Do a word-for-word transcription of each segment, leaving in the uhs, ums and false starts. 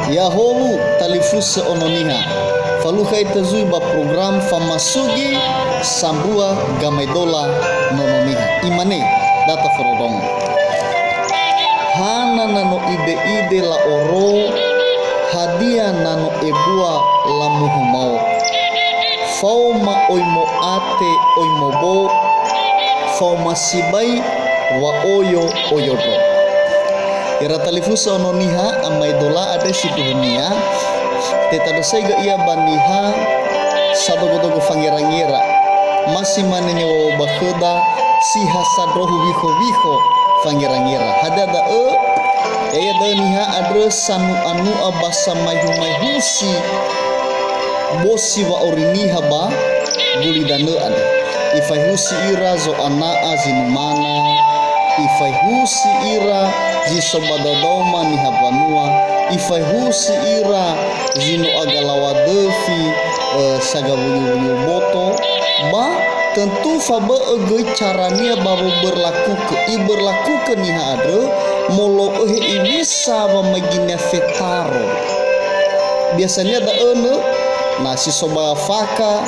Ya'ahowu talifusö Ono Niha. Falukha ita zui ba program famasugi sambua gamaedola Nono Niha. Imane data fororongo. Hana na no ide-ide la'oro, hadia na no ebua lamuhumao. Faoma oi mo'ate, oi mobo, faoma sibai wa'oyo, oyo ndro. Ira talifusö Ono Niha, amaedola andre sindruhunia, tetandrösaigö ia ba niha sadogo-dogo fangera-ngera. Ma si mane niŵa'ö ba khöda, si ha sandrohu wikho-wikho fangera-ngera. Hadia da'ö? Ya'ia da'ö niha andrö sanu'a-nu'a ba samaehu-maehusi bosi wa'auri niha ba gulidanö andre. Ifaehusi ira zo'ana'a zi numana, ifaehusi ira zi so ba dadaoma niha mbanua, ifaehusi ira zi no agalawa döfi, eh, sagawuyu-wuyu boto, ba tentu fabö'ö göi carania ba woberlakukö, iberlakukö niha andrö molo'ö hewisa wamaeginia fetaro. Biasania da'ö nö, na si so ba fakha,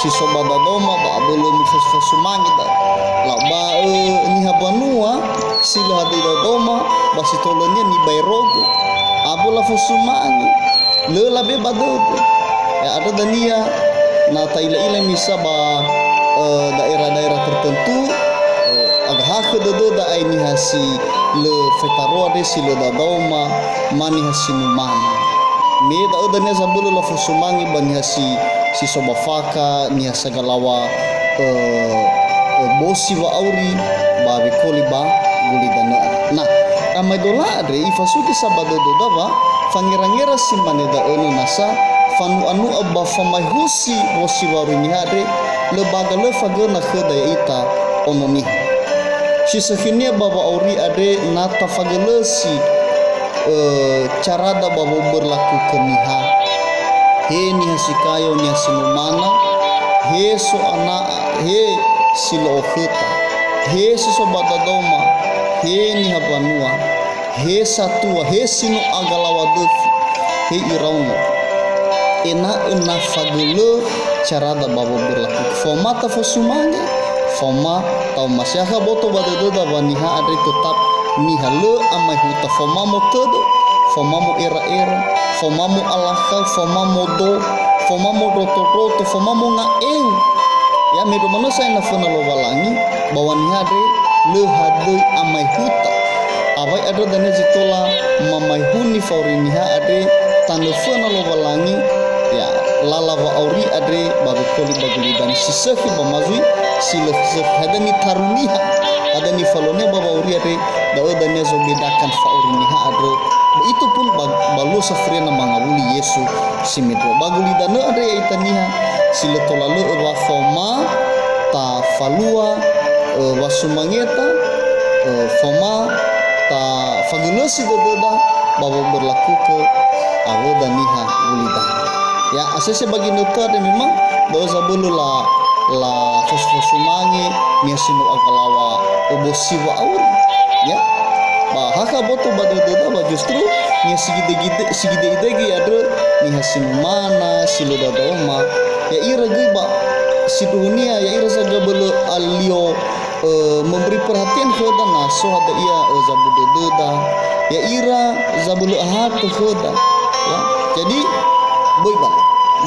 si so ba dadaoma ba abölö mifos-, fosumange da'ö. La'ba'ö niha mbanua si lö hadöi dadaoma ba si tolönia nibaerogö. Abölö lafosumange. Lö labe ba dödö. Ya, andrö dania, na ta'ila-ila misa ba, eh, daerah-daerah tertentu, eh, agahakhö dödöda ai niha si lö fetaroa andre si lö dadaoma, ma niha si numana. Me da'ö dania zabölö lafosumange ba niha si, si so ba fakha, niha sagalawa, eh, eh, bosi wa'auri ba wekoli ba gulidanö. Na, amaedola andre ifasugi sa ba dödöda wa fangera-ngera si mane da'ö nö nasa fanu'a-nu'a ba famaehusi bosi wa'auri niha andre, lö baga lö fagöna khöda ya'ita Ono Niha. Si sökhinia ba wa'auri andre na tafagölösi, eh, carada ba woberlakukö niha. He niha si kayo, niha si numana, he so'ana'a, he si lö okhöta, he si so ba dadaoma, he niha mbanua, he satua, he si no agalawa döfi, he iraono. Ena'ö na fagölö carada ba woberlakukö. Faoma tafosumange, faoma ta'omasi. Akha boto ba dödöda wa niha andre tetap niha lö amaehuta, faoma motödö, faoma mo'era-era, faoma mo'alakhau, faoma modo, faoma mondroto-ndroto, faoma monga'eu. Ya, mendrua manö sa'ae na föna Lowalangi, ba wa niha andre lö hadöi amaehuta. Awai andrö dania zi tola mamaehuni fa'auri niha andre tanö föna Lowalangi, ya, lala wa'auri andre ba wekoli ba gulidanö si sökhi ba ma zui si lö sökhi. Hadia nitaru niha, hadia nifalua niha ba wa'auri andre, da'ö dania zobedakan fa'auri niha andrö. Begitu pun ba, ba luo safuriana mangawuli Yesu si mendrua. Ba gulidanö andre ya'ita niha si lö tola lö'ö wa faoma tafalua, eh, wasumangeta, eh, faoma tafagölösi dödöda ba woberlakukö awöda niha gulidanö. Ya, asese ba ginötö andre memang da'ö zabölö la, lafos-fosumange niha si no agalawa bosi wa'auri. Ya. Ba hakha boto ba dödöda wa justru niha si gide-gide, si gide-gidege andrö niha si numana, si lö dadaoma. Ya'ira göi ba sindruhunia, ya'ira sa zabölö alio, eh, memberi perhatian khöda na so hadia, eh, zabu dödöda. Ya'ira zabölö ahatö khöda. Ya. Jadi, böi bale.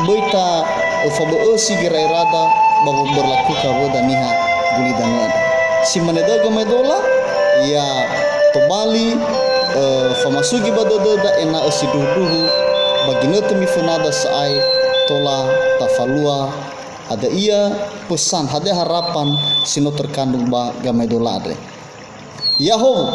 Böi ta, eh, fabö'ösi gera'erada ba woberlakukö awöda niha gulidanö andrö. Si mane da'ö gamaedola, ya tobali, eh, famasugi ba dödöda ena'ö sindruhu-ndruhu ba ginötö mifönada sa'ae tola tafalua hadia ia pesan, hadia harapan si no terkandung ba gamaedola andre. Ya'ahowu,